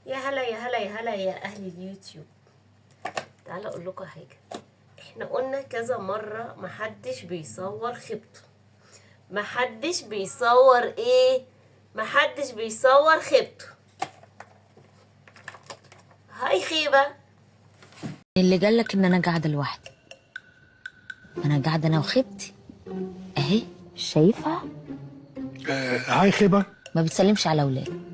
يا هلا يا هلا يا هلا يا اهل اليوتيوب. تعالى اقول لكم حاجة، احنا قلنا كذا مرة محدش بيصور خيبته، محدش بيصور ايه، محدش بيصور خيبته. هاي خيبه. اللي جالك ان انا قاعدة لوحدي، انا قاعدة انا وخيبتي اهي، شايفها؟ هاي خيبه. ما بتسلمش على اولاد.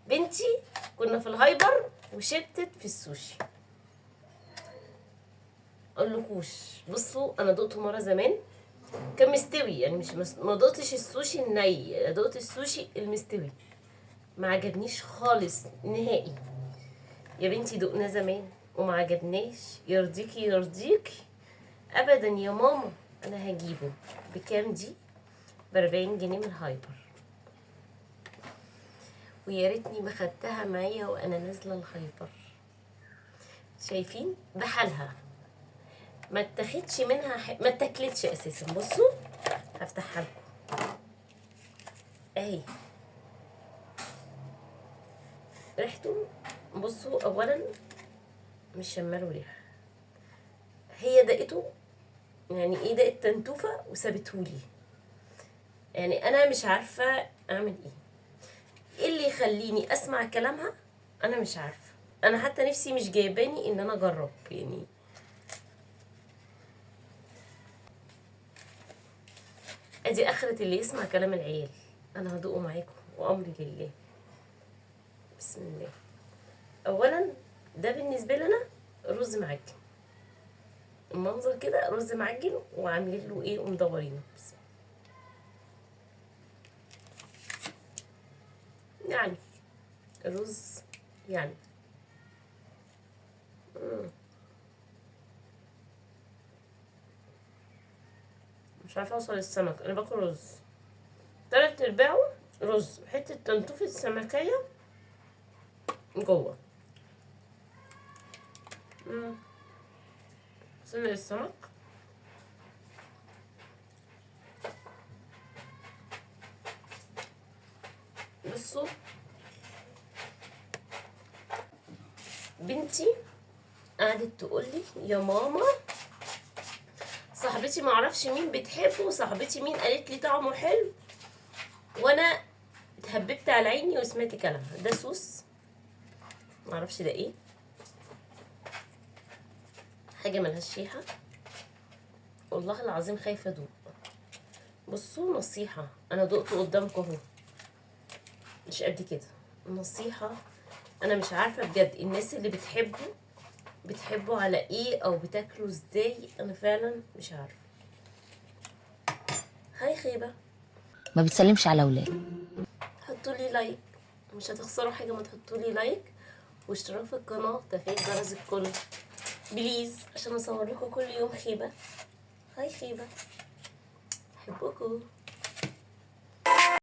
بنتي كنا في الهايبر وشبتت في السوشي. اقولكوش بصوا، انا دقته مرة زمان كان مستوي، يعني مش ما دقتش السوشي الني، دقت السوشي المستوي، ما عجبنيش خالص نهائي. يا بنتي دقنا زمان وما عجبناش، يرضيكي يرضيكي ابدا يا ماما. انا هجيبه بكام دي؟ ب40 جنيه من الهايبر. ويا ريتني ما خدتها معايا وانا نازله الهايبر. شايفين بحالها، ما اتاخدش منها ما اتاكلتش اساسا. بصوا هفتحها لكم اهي ريحته. بصوا اولا مش شماله ريحه، هي دقته يعني ايه، دقت تنتوفه وسابتهولي. يعني انا مش عارفه اعمل ايه، ايه اللي يخليني اسمع كلامها؟ انا مش عارفه، انا حتى نفسي مش جايباني ان انا اجرب. يعني ادي اخرة اللي يسمع كلام العيال. انا هدوقه معاكم وامري لله. بسم الله. اولا ده بالنسبة لنا رز معجن، المنظر كده رز معجن وعاملين له ايه ومدورينه. بسم الله. يعني الرز يعني مش عارفه اوصل للسمك، انا باكل رز تلات ارباعه رز، حتة تنطوفه السمكيه جوه. سنة السمك. بصوا بنتي قعدت تقولي يا ماما صاحبتي معرفش مين بتحبه، وصاحبتي مين قالت لي طعمه حلو، وانا اتهببت على عيني وسمعت كلامها. ده صوص معرفش ده ايه، حاجة ملهاش ريحه، والله العظيم خايفة ادوق. بصوا نصيحة، انا دقته قدامكم اهو مش قد كده. نصيحة، انا مش عارفه بجد الناس اللي بتحبه بتحبه على ايه او بتاكله ازاي، انا فعلا مش عارفه. هاي خيبه. ما بتسلمش على اولاد. حطوا لي like، مش هتخسروا حاجة ما تحطوا لي like واشتراك في القناة وتفعيل جرس الكل please، عشان اصور لكم كل يوم خيبه. hi خيبه، احبكم.